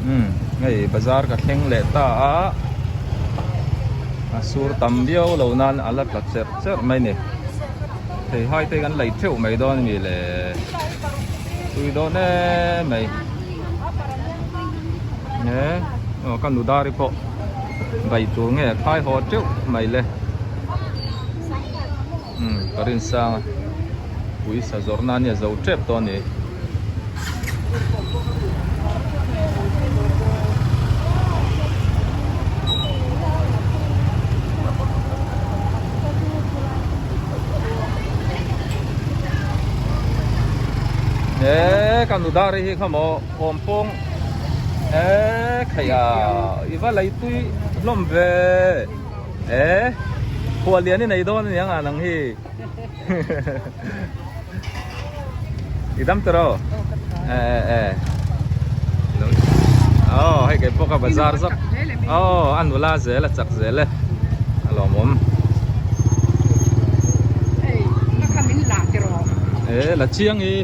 Umm hei bazar ka thleng leh ta a a sur tam viau lo nan a la tla cherh cherh mai ni thei hai te kan lei theuh mai dawn a ni le tui dawn em mai e aw ka nudari pawh bai tur nge a khai haw teuh mai le umm ka rinsang a pawisa zawrh na ania zo tep tawh a ni. Eee ka nudari hi kha maw awm pawng eee khaih a i va lei tui hlawm ve eee khual lian i nei dawn aniang a nang hi. I dam tawh e e e oh hei kei pawh ka bazar zawk oh a nula zel a chak zel e a lawmawm e la chiang i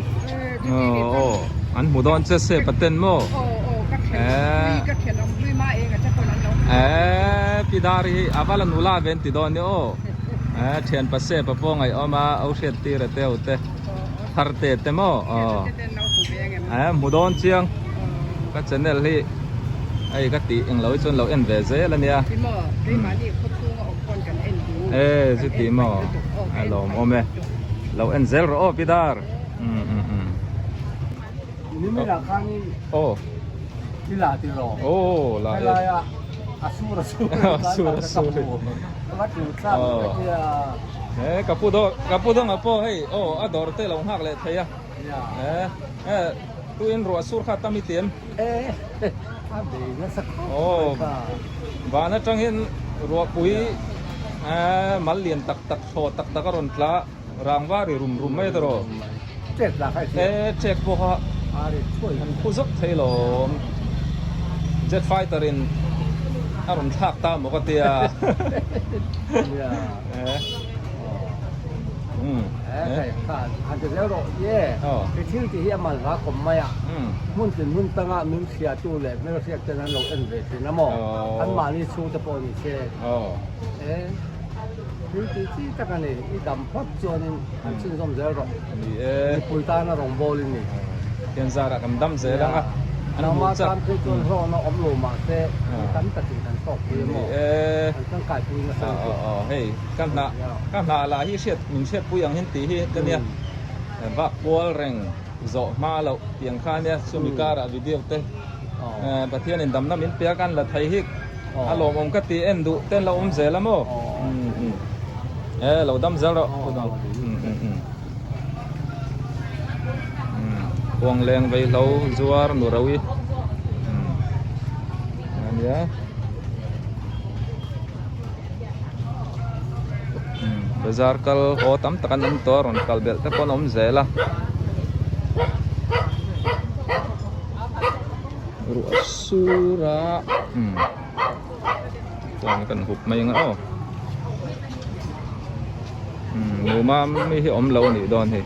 oh oh an hmu dawn che se paten maw e e pi dar hi a va la nula ve an ti dawn ni aw. Eh thian pa se pa pawh ngaihawm a o hriat tir a te ho te thar te te maw aw eh hmu dawn chiang ka channel hi hei ka tih englo hi chuan lo en ve zel ania eh chuti maw a lawmawm e lo en zel rawh aw Pidar um um um aw aw la e. He ka pu dawr ka pu dawnga pawh hei aw a dawr te lo nghak leh thei a he he tuin ruah sur kha tam i ti em aw van atang hian ruahpui mal lian tak tak thaw tak tak a rawn tla rangva ri rum rum mai tawh e check pawh kha an phu zawk thei lawm jet fighter in a rawn thlak ta maw ka tia Thil tih chi tak a ni, i dam phawt chuanin han chhunzawm zel rawh. Ni e. Mipui tana rawngbâwl i ni. Hian zarah kan dam zel ang a. An hmuh chak. Nangmah tan phei chuan hlawhna awm lo mah se mi tam takin kan hlawkpui a maw? Ni e. Kan tangkaipui nasa lutuk. Aw aw hei ka hnah ka hnah lah hi hriat min hriatpui ang hian tih hi ka nia. Vak kual reng zawh hma loh tiang kha ania chumi karah video te Pathianin damna min pe a kan la thei hi. A lawmawm ka ti en duh ten lo awm zel a maw e lo dam zel rawh khuang leng vei hlo zuar nu ro i ania bazar kal haw tam tak an awm tawh a rawn kal belh te pawh an awm zel a. Ruah sur a umm chuan kan hup mai ang aw umm numa mi hi awm lo a nih dawn hei.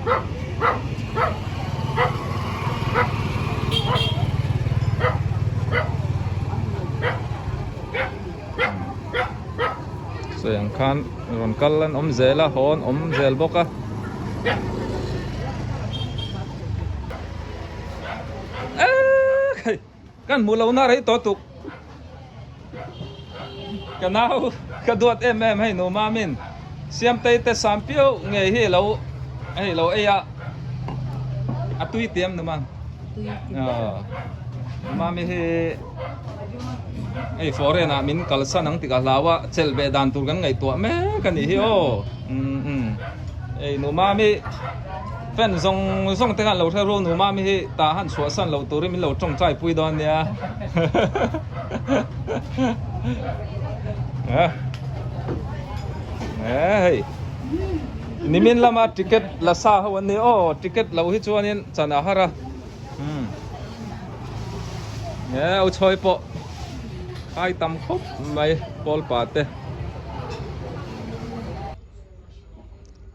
Sawi ang khan rawn kal an awm zel a haw an awm zel bawk a. Eekhei kan hmuh lohna rei tawh tuk ka nau ka duat em em hei nu mamin siamtei te sam piau ngei hi lo hei lo ei a a tui tiam nu mam nu mami hi hei foreign ah min kalsan ang tih ka hlau a chelh ve dan tur kan ngaihtuah mek a nih hi aw um um hei nu mami. Fan zawng zawng te khan lo hre ru nu mami hi tah han chhuah san loh turin min lo tawngtai pui dawn nia. Hei nimin lama ticket la sa ho an ni aw ticket lo hi chuanin chan a har a. Au chhawi pawh khai tam khawp mai pawl pa te.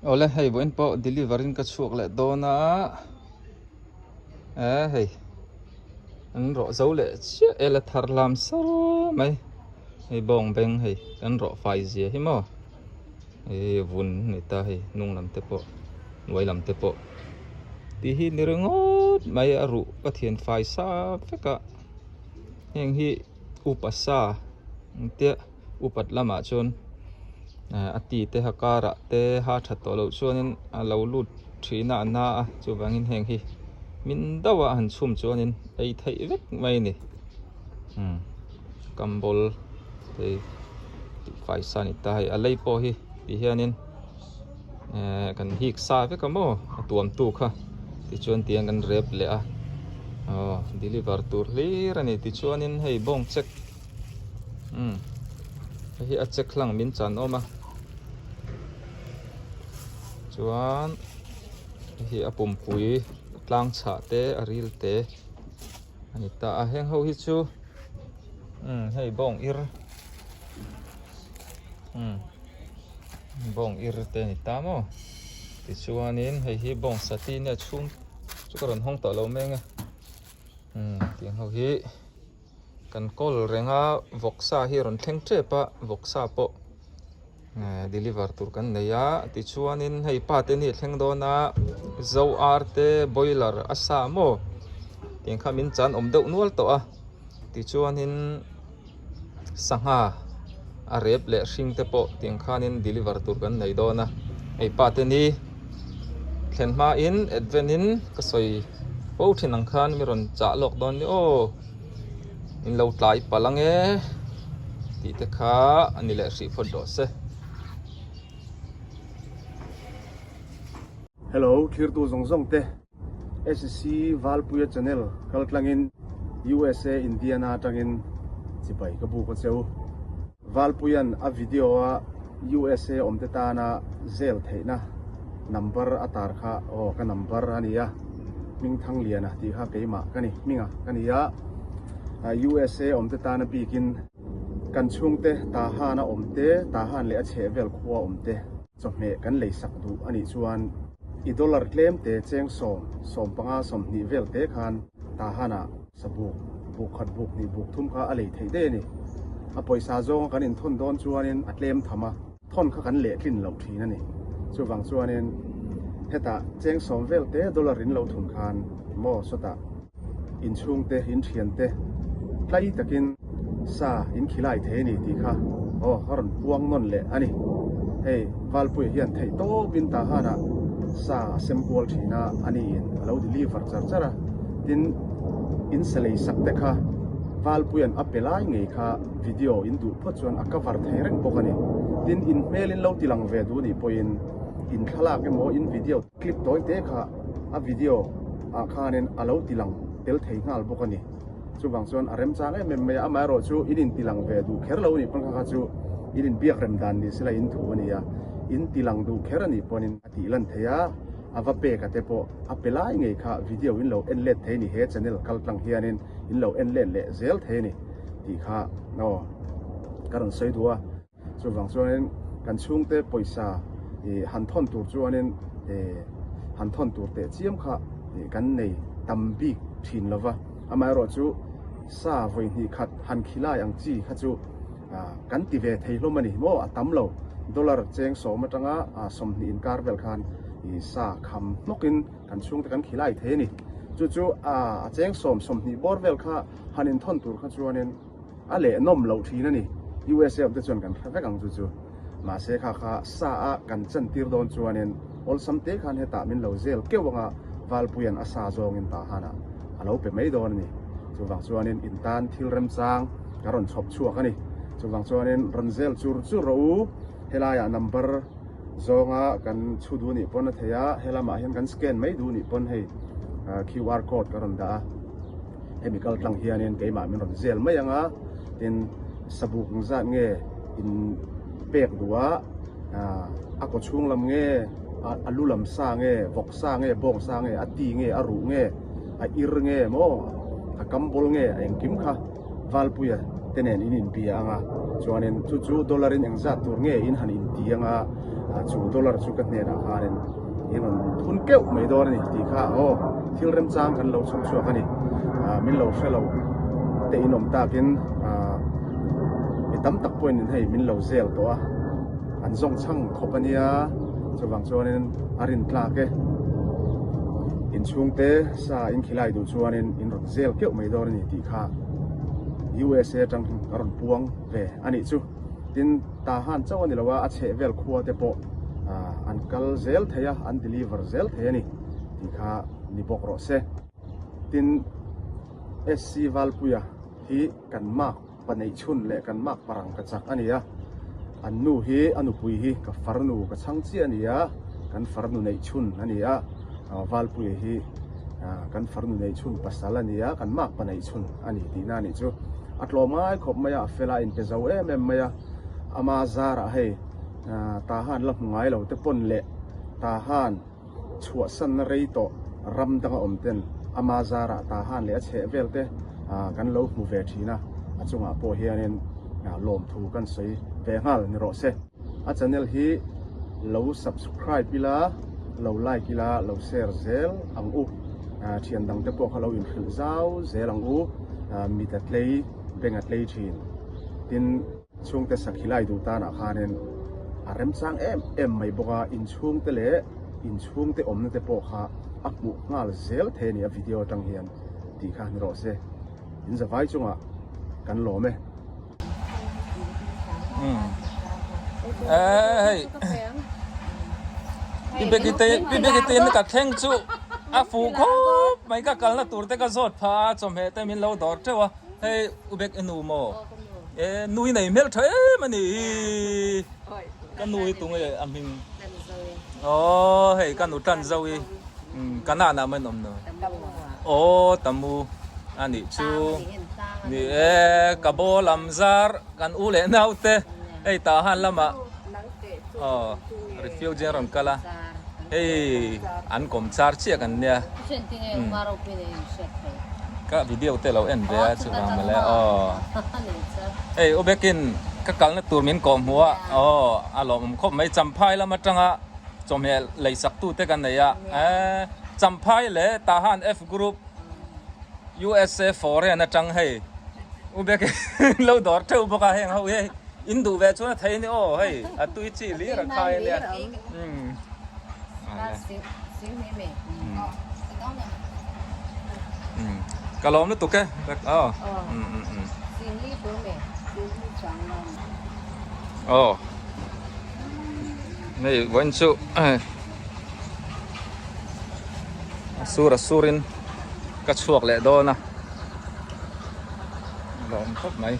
Awle hei vawiin pawh deliver in ka chhuak leh dawn a eh hei. An rawh zo leh chiah e la thar lam sar mai. Hei bawng beng hei kan rawh fai zia hi maw. Hei vun ni ta hei hnung lam te pawh hnuai lam te pawh tih hi ni ringawt mai a ruh ka thian fai sa vek a. Heng hi upa sa engtia upat lamah chuan a ti te ha karah te ha that tawh loh chuanin a lo lut thin a a na a chuvangin heng hi min deuh a han chhum chuanin ei theih vek mai a ni umm kambol hei tih fai sa a ni ta hei a lei pawh hi ti hianin ehh kan hik sa vek a maw a tuam tu kha tichuan tiang kan rep leh a aw deliver tur hlir a ni tichuanin hei bawng check umm hei hi a check hlang min chan awm a chuan hei hi a pumpui tlang chhah te a ril te a ni ta a heng ho hi chu umm hei bawng ir umm bawng ir te a ni ta maw tichuanin hei hi bawng sati nia chhung chu ka rawn hawng tawh lo meng a umm tiang ho hi. Kan kawl reng a vawksa hi a rawn thleng tep a vawksa pawh eh deliver tur kan nei a tichuanin hei pa te ni a thleng dawn a zo ar te boiler a sa maw tiang kha min chan awm deuh nual tawh a tichuanin sangha a rep leh hring te pawh tiang khanin deliver tur kan nei dawn a hei pa te ni thlen hmain advent in ka sawi fo thin ang khan mi rawn chah lawk dawn ni aw. In lo tlai palh ang e tih te kha a ni leh hrih phawt rawh se. Hello thirtu zawng zawng te SC Valpuia channel kal tlangin USA Indiana atangin chibai ka buk a cheu. Valpuia'n a video a USA awm te tana zel theihna number a tar kha aw ka number a nia Hmingthangliana tih kha keimah ka ni hminga ka ni a USA awm te tana bikin kan chhungte Tahan a awm te Tahan leh a chhehvel khua awm te chawhmeh kan leisak duh a nih chuan i dollar tlem te cheng 10, 15, 20 vel te khan Tahan ah Sabuk, buk khat buk hnih buk thum kha a lei theih daih a ni. A pawisa zawnga kan inthawn dawn chuanin a tlem tham a, thawn kha kan lehtlin loh thin a ni. Chuvang chuanin hetah cheng sawm vel te dollar in lo thun khan maw sawtah inchhungte, inthiante tlai takin sa in khilai thei a ni tih kha aw a rawn puang nawn leh a ni. Hei Valpuia hian theih tawpin Tahanah sa a sem kual thin a, a niin a lo deliver char char a. Tin, in sa lei sak te kha Valpuia'n a pe lai ngei kha video in duh phawt chuan a cover thei reng bawk a ni. Tin, in hmel in lo ti lang ve duh nih pawhin in thlalak emaw in video clip tawi te kha a video ah khanin a lo ti lang tel thei nghal bawk a ni. Chuvang chuan a remchang em em mai a, amaherawhchu in inti lang ve duh kher lo a nih pawn kha kha chu in inbiak rem dan ni sela in thu a ni a, in ti lang duh kher a nih pawnin a tih lan thei a, a va pek a te pawh a pe lai ngei kha video in lo en let thei a ni, he channel kal tlang hianin in lo en let leh zel thei a ni tih kha aw ka rawn sawi duh a. Chuvang chuanin kan chhungte pawisa ih han thawn tur chuanin ih han thawn tur teh chiam kha ih kan nei tam bik thin lo va. Amaherawh chu sa vawi hnih khat han khilai ang chi kha chu ah kan ti ve thei hlawm a ni maw a tam lo. Dollar cheng sawm atanga ah 20 inkar vel khan ih sa kham hnawkin kan chhungte kan khilai thei a ni. Chu chu ah a cheng sawm 20 bawr vel kha han inthawn tur kha chuanin A leh nawm loh thin a ni. USA awm te chuan kan hre vek ang chu chu. Mahse kha kha sa a kan chan tir dawn chuanin awlsam te khan hetah min lo zel keuh anga Valpuia'n a sa zawngin tah hanah a lo pe mai dawn a ni. Chuvang chuanin in tan thil remchang ka rawn chhawp chhuak a ni. Chuvang chuanin rawn zel chur chur rawh u. Helaiah number zawnga kan chhu duh nih pawn a thei a, helamah hian kan scan mai duh nih pawn hei QR code ka rawn dah a. Hemi kal tlang hianin keimah min rawn zel mai ang a, tin sabuk ang zat nge in pek duh a, a kaw chhung lam nge, a lu lam sa nge, vawk sa nge, bawng sa nge, a ti nge, a ruh nge, a ir nge maw, a kam bawl nge, a engkim kha Valpuia te nen in inbia ang a, chuanin chu chu dollar in engzat tur nge in han inti ang a, chu dollar chu ka hnenah khanin in rawn thun keuh mai dawn a ni tih kha aw. Thil remchang kan lo chhawm chhuak a ni. Min lo hre lo te in awm takin mi tam tak pawhin in hei min lo zel tawh a, an zawng chhang khawp a nia, chuvang chuanin a rin tlak e. Inchhungte sa in khilai duh chuanin in rawn zel keuh mai dawn a ni tih kha USA atang a rawn puang ve a nih chu. Tin, Tahan chauh a ni lo a, a chhehvel khua te pawh an kal zel thei a, an deliver zel thei a ni tih kha ni bawk rawh se. Tin, SC Valpuia hi kan mak pa neih chhun leh kan mak parang ka chak a ni a, an nu hi a nupui hi ka farnu ka chhang chiah a ni a, kan farnu neih chhun a ni a, Valpuia hi kan farnu neih chhun pasal a ni a, kan mak pa neih chhun a ni tihna a nih chu. A tlawm ngai khawp mai a, a fel a, a inpe zo em em mai a, ama zarah hei Tahan la hmu ngai lo te pawn leh Tahan chhuahsanna rei tawh ram danga awm ten ama zarah Tahan leh a chheh vel te kan lo hmu ve thin a, a chungah pawh hianin lawmthu kan sawi ve nghal ni rawh se. A channel hi lo subscribe ila, lo like ila, lo share zel ang u. Thian dang te pawh kha lo inhrilh zau zel ang u. Mit a tlei, beng a tlei thin. Tin. Chhungte sakhi lai duh tanah khanin a remchang em em mai bawk a, inchhungte leh inchhungte awmna te pawh kha a hmuh nghal zel thei a ni a video atang hian tih kha ni rawh se. In zavai chungah kan lawm e. Hei Pi Beki te in ka thleng chu a fuh khawp mai ka kalna tur te ka zawt phah a chawhmeh te min lo dawr teuh a hei U Bek i nu maw? E nu hi nei hmel tha em a ni hi ka nu hi tunge a hming aw hei ka nu tan zo hi ka nana mai an awm lo aw tamu a nih chu ni e ka baw lam zar kan u leh nau te hei tah han lamah aw refugee an rawn kal a hei an kawm char chiah kan nia. Ka video te lo en ve a chuvang mawle aw. Hei u Bekin ka kalna tur min kawh hmu a aw a lawmawm khawp mai Champhai lam atanga chawhmeh leisak tu te kan nei a eh Champhai leh Tahan F group USA foreign atang hei u Bekin lo dawr theuh bawk a heng ho hi in duh ve chuan a thei a ni aw hei a tui chi hlir a khai a nia umm. Ka lawm lutuk e aw aw hei vawiin chu a sur a surin ka chhuak leh dawn a lawm khawp mai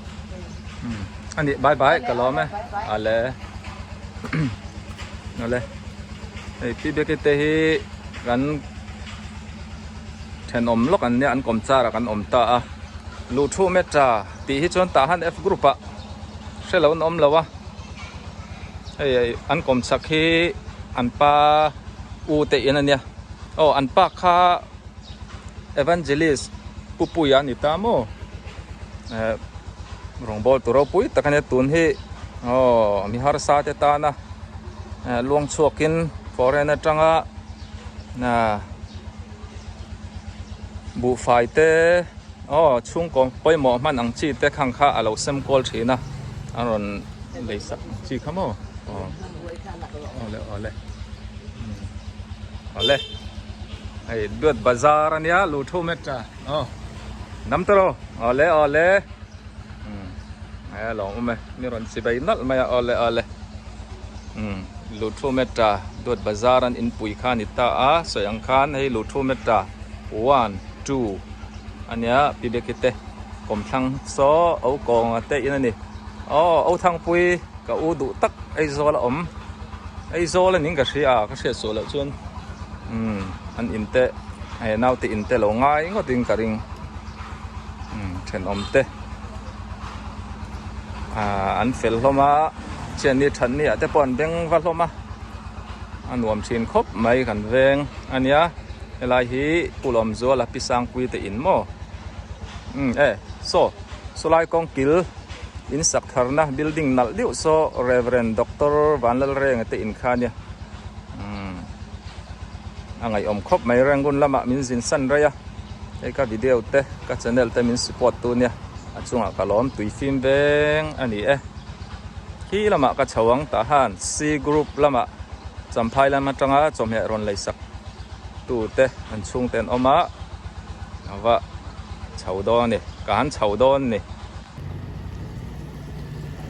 a ni bye bye ka lawm e ale. Awle hei pi biaki te hi kan thenawm lawk an nia an kawm char ah kan awm ta a luhthu metra tih hi chuan tah han F group ah hre lo an awm lo a hei an kawm chak hi an pa u te in a nia aw an pa kha evangelist pu puia a ni ta maw eh rawngbâwl tur ropui tak a nia tun hi aw mi harsa te tana eh luang chhuakin foreign atanga ah buhfai te aw chhungkaw pawimawh hman ang chi te khang kha a lo sem kual thin a a rawn lei sak ang chi kha maw aw awle awle awle hei duat bazar ania lu thu meta aw dam ta rawh awle awle umm a lo awm e mi rawn chibei nalh mai a awle awle umm lu thu meta duat bazar an inpui kha a ni ta a sawi ang khan hei lu thu meta 1 2 ania pi beki te kawmthlang saw o kawnga te in a ni aw o thangpui ka u duh tak Aizawl a awm Aizawl a ning ka hria a ka hriat suah loh chuan umm an in te hei naute in te lo ngai ngawt in ka ring umm thenawm te ah an fel hlawm a chian ni that ni ah te pawh an beng va hlawm a a nuam thin khawp mai kan veng a nia helai hi Pu Lawmzuala Pi Sangpui te in maw umm e saw sawlai kawng kil. In sak tharna building nalh deuh saw Rev Doctor Vanlalrenga te in kha ania umm A ngaihawm khawp mai Rangoon lamah min zin san rei a, hei ka video te ka channel te min support tu nia a chungah ka lawm tui fim veng a ni e. Khi lamah ka chho ang tah han C group lamah Champhai lam atanga chawhmeh rawn lei sak tu te an chhungte an awm a, a va chho dawn a ni, ka han chho dawn a ni.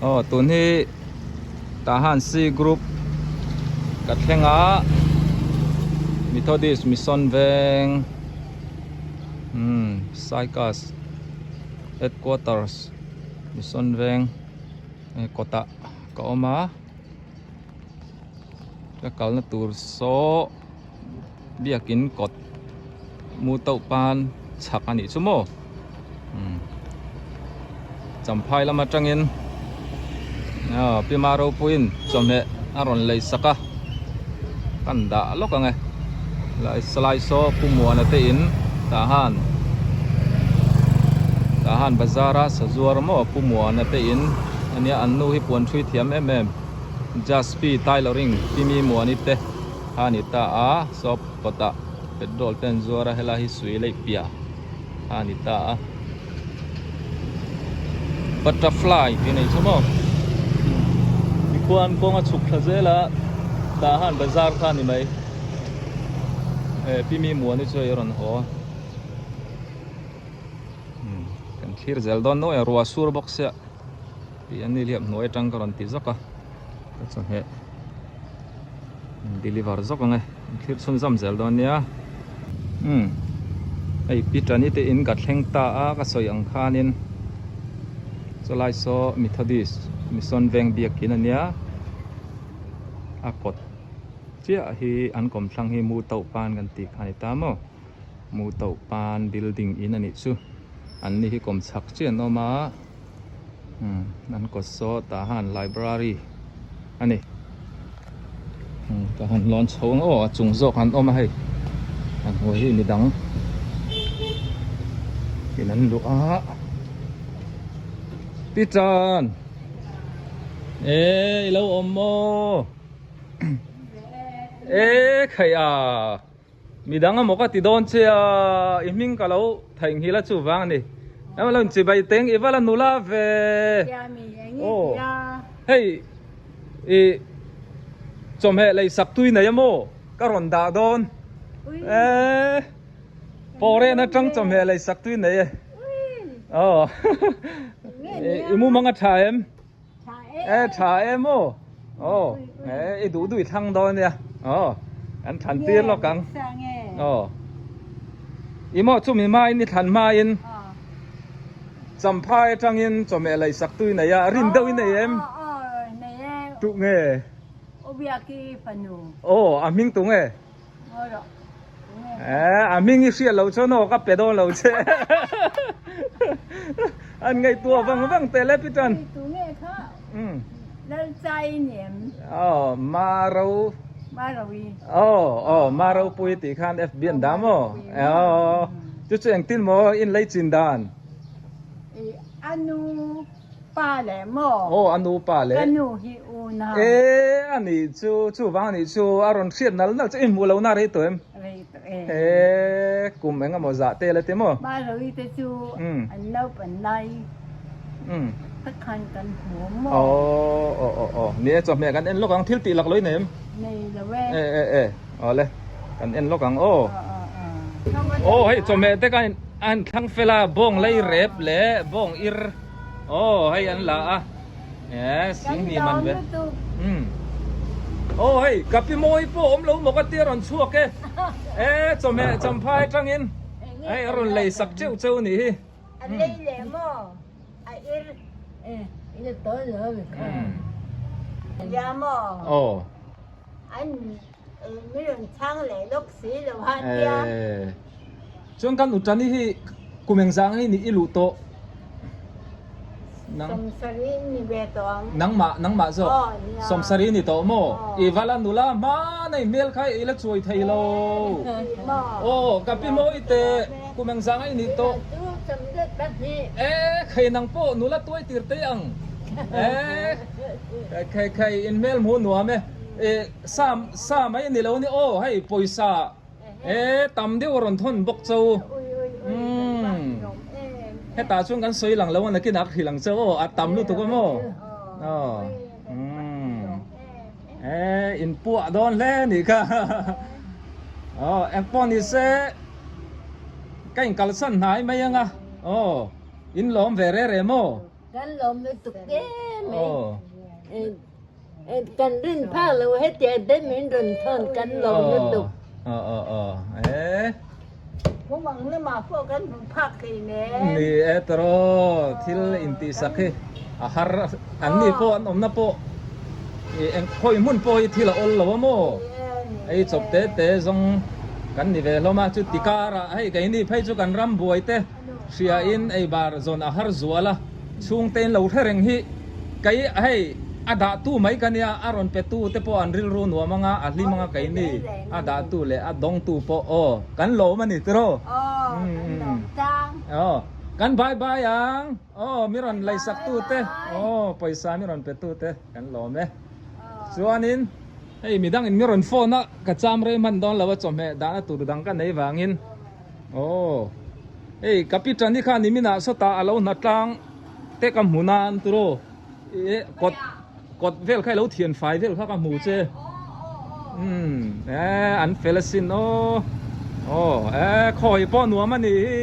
Aw tun hi tah han C group ka thleng a Methodist Mission veng umm Saikaz headquarters Mission veng kawtah ka awm a ka kalna tur saw biakin kawt mu tauh pan chhak a nih chu maw umm champhai lam atangin aw pi ma ropuiin chawhmeh a rawn lei sak a kan dah lawk ang e lai salai saw pu muana te in tah han tah han bazar a sazuar maw pu muana te in ania an nu hi puan thui thiam em em Jaspi tailoring Pimi Muani te kha a ni ta a, shop kawtah petrol te an zuar a, helai hi sui leih piah kha a ni ta a. Butterfly tih nei chu maw tikhuan kawng a chhuk thla zel a, tah han bazar kha a ni mai. Pimi Muani chu hei a rawn haw a, kan thlir zel dawn nuai a, ruah sur bawk sia. Tih an ni hliap hnuai atang ka rawn ti zawk a ka chawhmeh deliver zawk ang e thlir chhunzawm zel dawn nia umm hei pi tani te in ka thleng ta a ka sawi ang khanin chulai saw Methodist Mission veng biakin ania a kawt chiah hi an kawmthlang hi mu tauh pan kan tih kha a ni ta maw. Mu tauh pan building in a nih chu an ni hi kawm chhak chiah an awm a umm an kawt saw tah han library a ni umm tah han lawn chho ang aw a chung zawk an awm a hei a hnuai hi midang in an luh a pi tan eh i lo awm maw eh khaih a. Midang amaw ka ti dawn che a, i hming ka lo theihnghilh a chuvang a ni. Emaw lo inchibai teng i va la nula ve. Aw hei i chawhmeh lei sak tui nei amaw ka rawn dah dawn. Eee foreign atang chawhmeh lei sak tui nei e. Aw i mumang a tha em? E tha em aw aw e i duh duh i thlang dawn nia aw kan thlan tir lawk ang aw i maw chumi hmain i thlan hmain champhai atangin chawhmeh lei sak tui nei a rin deuh i nei em tuh nge aw a hming tu nge. Eh, a hming i hriat loh chuan aw ka pe dawn lo che. An ngaihtuah vang vang teh le Pitan. Tu nge kha? Um. Lal chai nem. Oh, Maro. Marowi. Oh, oh, Maropui tih khan FB an dah maw? Oh, chu chu engtin maw in lei chin dan? Anu Pa leh maw? Aw a nu pa leh. Ka nu hi u nau. E a nih chu chuvang a nih chu a rawn hriat nal nal chu i hmuh lohna rei tawh em? Rei tawh e. E kum eng emaw zah tel a ti maw? Ba Roi te chu an naupan lai tak khan kan hmu maw? Aw aw aw aw ni e chawhmeh kan en lawk ang thil tih lak lawih nei em? Nei lo e. E e e awle kan en lawk ang aw. Aw hei chawhmeh te khan a han thlang fel a bawng lei rep leh bawng ir. Aw hei an la a eh sing ni man ve um aw hei kapi mawi pawh awm lo maw ka tia rawn chhuak e eh chawhmeh champhai atangin hei a rawn lei sak teuh cheu nih hi a lei leh maw a ir eh ila tawn lo mi kha ya maw aw an mi rawn chhang leh lawk si lo ha tia eh Chuan kan Utani hi kum engzah nge ni i luh tawh? Nang Sawmsarih ni ve tawh ang. Nangmah, nangmah zawk. Aw, nia. Sawmsarih ni tawh maw? Aw. I vala nula hmana i hmel kha i la chuai thei lo. Maw? Aw, ka pi mawi teh, kum engzah nge i nih tawh? Tu sawmzet pahnih. Eh, khei nang pawh nula tuai tir teh ang. Eh, khei khei in hmel hmuh nuam e. Eh, sa, sa mai ni lo ni aw, hei pawisa. E tam deuh a rawn thawn bawk cho. Umm hetah chuan kan sawi lang lo a nakin ah ka hrilh ang che aw a tam lutuk a maw aw umm e in puah dawn hle a nih kha aw engpawh ni se ka in kalsan hnai mai ang a aw in lawm ve reh reh maw. Kan lawm lutuk em mai. Kan rin phak lo hetiang te min rawn thawn kan lawm lutuk. Aw aw aw e. Mumang lamah pawh kan hmu phak thei nen. Ni e tawraw thil intihsak hi a har an ni pawh an awmna pawh eng khawi hmun pawh hi thil a awl lo a maw ei chawp te te zawng kan ni ve hlawm a chu ti karah hei keini phei chu kan ram buai te hriain ei bar zawn a har zual a chhungte in lo hre reng hi kei hei a dah tu mai ka nia a rawn pe tu te pawh an rilru nuam anga a hlim anga keini a dah tu leh a dawng tu pawh aw kan lawm a ni tiraw aw kan bye bye ang aw mi rawn leisak tu te aw pawisa mi rawn pe tu te kan lawm e chuanin hei midang in mi rawn phone a ka cham rei hman dawn lo a chawhmeh dahna tur dang ka nei vangin. Aw hei ka pi tani kha niminah sawtah a lo hna tlang te ka hmu nan turaw e kawt kawt vel kha i lo thian fai vel kha ka hmu che umm e an fel asin aw aw e khawi pawh nuam a nih hi.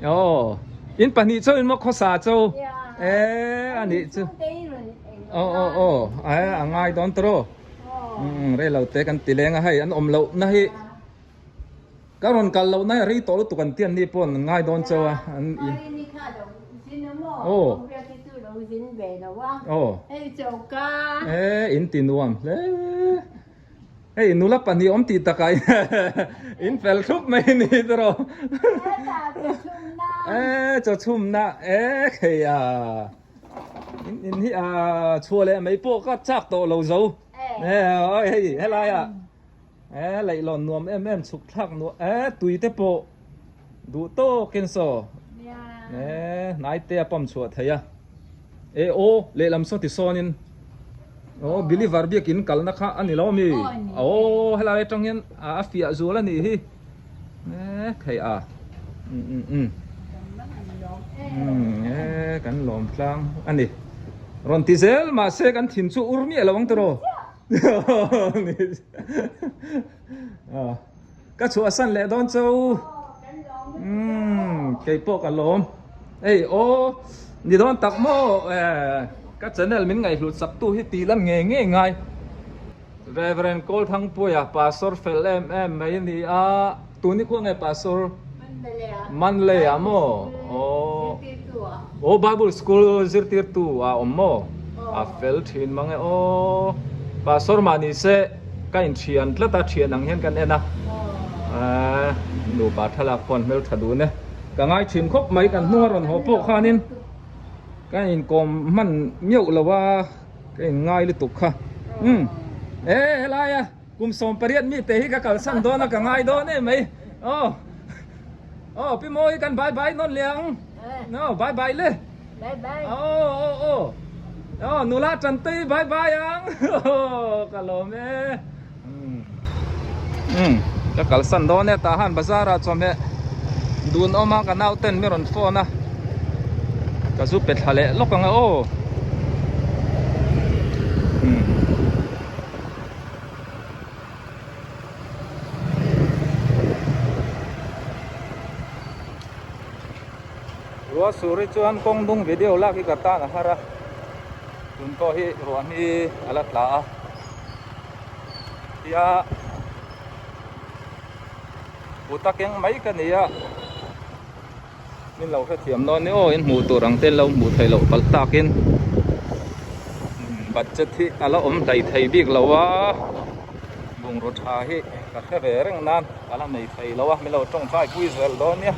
Aw in pahnih chauhin maw khawsa chau e a nih chu. Aw aw aw a a ngai dawn tawh umm rei lo te kan ti leng a hei an awm loh na hi ka rawn kal loh na hi a rei tawh lutuk an ti an ni pawh an ngai dawn chauh a an in aw aw e in ti nuam hle hei nula pahnih awm tih takah in fel thup mai a ni tawh e chaw chhumna e khei a. In in hi a chhuah leh mai pawh ka chak tawh lo zo e oi hei helai ah e leihlawn nuam em em chhuk thlak nuam e tui te pawh duh tawkin saw e hnai te a pump chhuah thei a e aw lehlam saw ti sawnin aw believer biakin kalna kha a ni lo ami aw helai atang hian a fiah zual a nih hi. E thei a um um um um e kan lawm tlang a ni rawn ti zel mahse kan thin chu ur miah lo ang tiraw ka chhuahsan leh dawn cho um kei pawh ka lawm ei aw ni dawn tak maw e ka channel min ngaihhlut sak tu hi tih lan ngei ngei ngai. Rev. Kawlthangpuia Pastor fel em em mai a ni a, tun hi khuang nge Pastor? Manlay ah maw? Aw Aw Bible School zirtirtu ah awm maw? A fel thin mang e aw. Pastor mah ni se ka inthian tlat a, thian ang hian kan en a. Nupa thlalak pawh an hmeltha dun e. Ka ngai thin khawp mai kan hnung a rawn haw pawh khanin ka inkawm hman miauh lo a. Ka in ngai lutuk kha. Umm. E helai a kum 18 mi te hi ka kalsan dawn a ka ngai dawn em mai. Aw. Aw pi mawi kan bye bye nawn leh ang. No bye bye le. Bye bye. Aw aw aw. Aw nula tan tei bye bye ang. Ka lawm e. Umm. Umm. Ka kalsan dawn e tah han bazar ah chawhmeh dun awm a ka nau ten mi rawn phone a ka zu pe thla leh lawk ang e aw. Umm. Ruah sur hi chuan kawng dung video lak hi ka tan a har a tun pawh hi ruah hi a la tla a. Tia buta keng mai ka ni a min lo hrethiam dawn ni aw in hmuh tur ang te lo hmuh theih loh palh takin budget hi a la awm hlei thei bik lo a bungraw tha hi ka hre ve reng nan ka la nei thei lo a min lo tawngtai pui zel dawn nia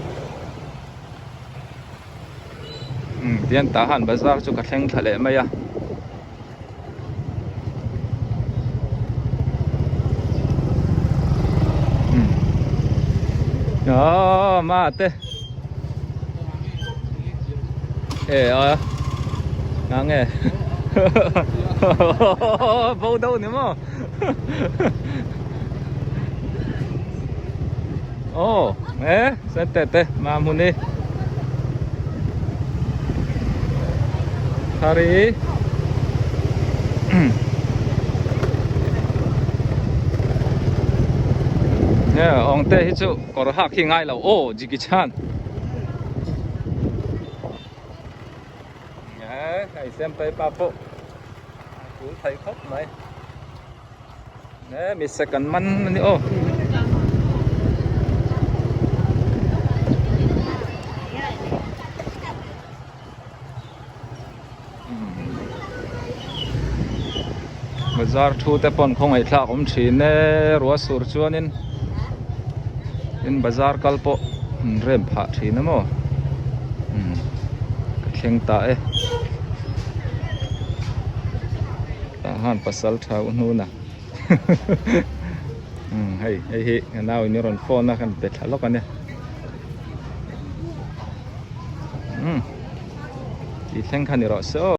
umm tihian tah han bazar chu ka thleng thla leh mai a. Aww mate e a nga nge. Bo deuh ni maw? Aw e sente te Mahmuni Thari Nge Awngte hi chu kawr hak hi ngai lo aw Jiki Chan Nge hei Siampai pa pawh a kul thei khawp mai Nge mi sek an man a ni aw. Bazar thu te pawn khawngaih thlak awm thin e ruah sur chuanin tin bazar kal pawh an rem phah thin a maw umm ka thleng ta e tah han pasal tha u hnuna umm hei hei hi ka nau in i rawn phone a kan pe thla lawk a nia. Umm tih thleng kha ni rawh se aw.